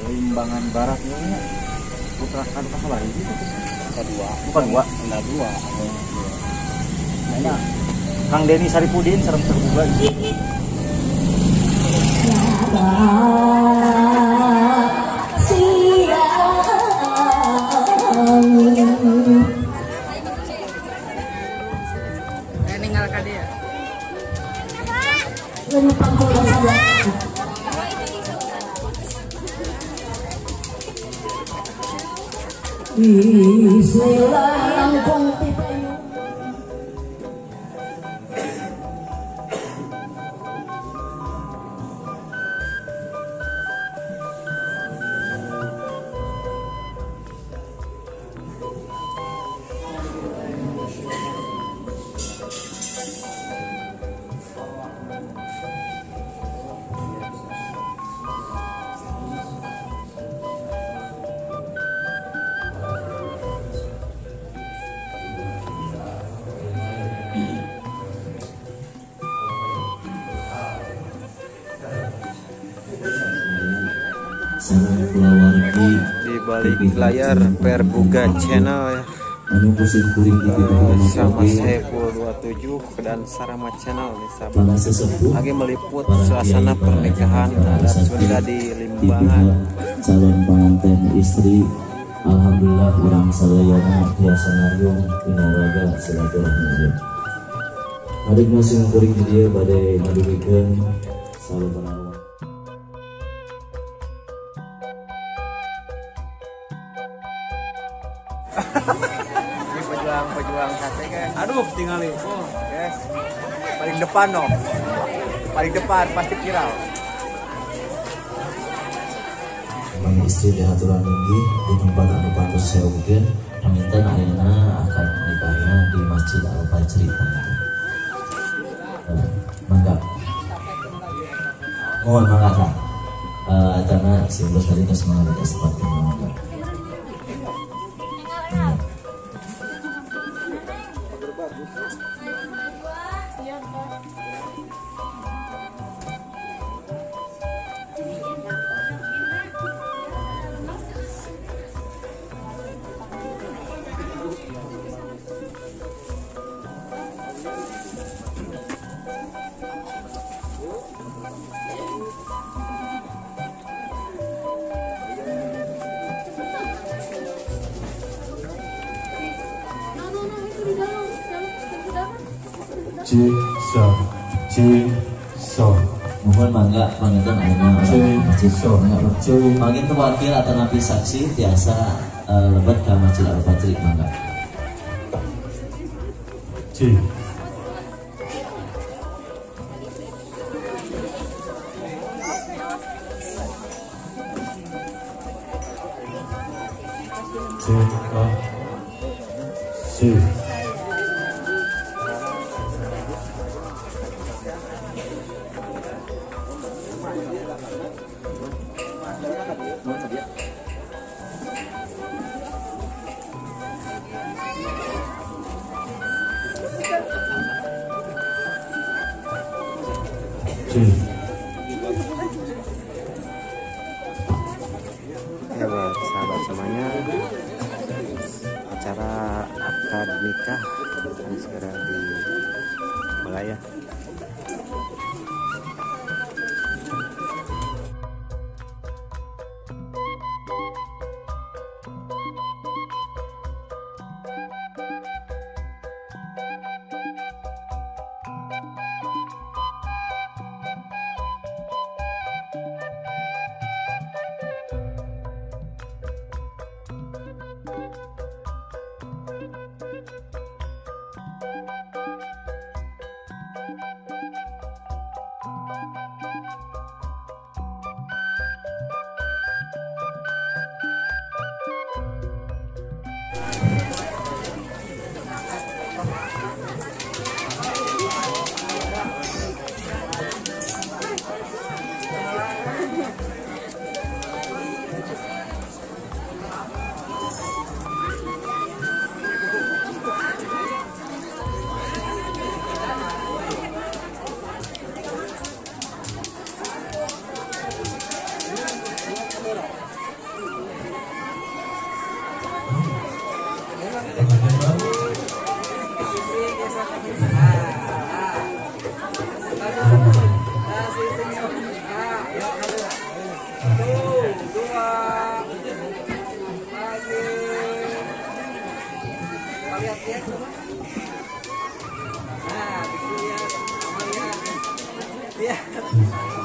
Limbangan Barat nya putra kanu kasabar hiji teh. Kedua. Bukan dua. Enggak dua. Nah, Kang Denny Saripudin sareng terbuka. Bismillahirrahmanirrahim. Di balik layar Perbuga Channel ya, sama Saiful 27 dan Sarama Channel nih sahabat, lagi meliput suasana pernikahan adat Sunda di Limbangan. Calon pengantin istri, alhamdulillah urang sadayana tiasa nariung pinaraga silaturahmi. Adikna sing kuring di dieu bade ngadugikeun salubarawa. Ini pejuang-pejuang sate guys. Aduh, tinggalin. Oh, guys. Paling depan dong. Paling depan pasti viral. Mang istri diaturan lagi di tempat anu pantos seugkeun, panginten ayeuna akan nikahnya di Masjid Al Fajri. Mangga. Mohon mangga Kak. Atana simbol tadi tos mangga kesempatan mangga. C so mohon mangga panginten ayeuna masjid mangga wakil atau nabi saksi tiasa lebet ka Masjid Al Fajri mangga. C C A C. Ya buat sahabat semuanya, acara akad nikah akan segera dimulai ya. Lihat, lihat.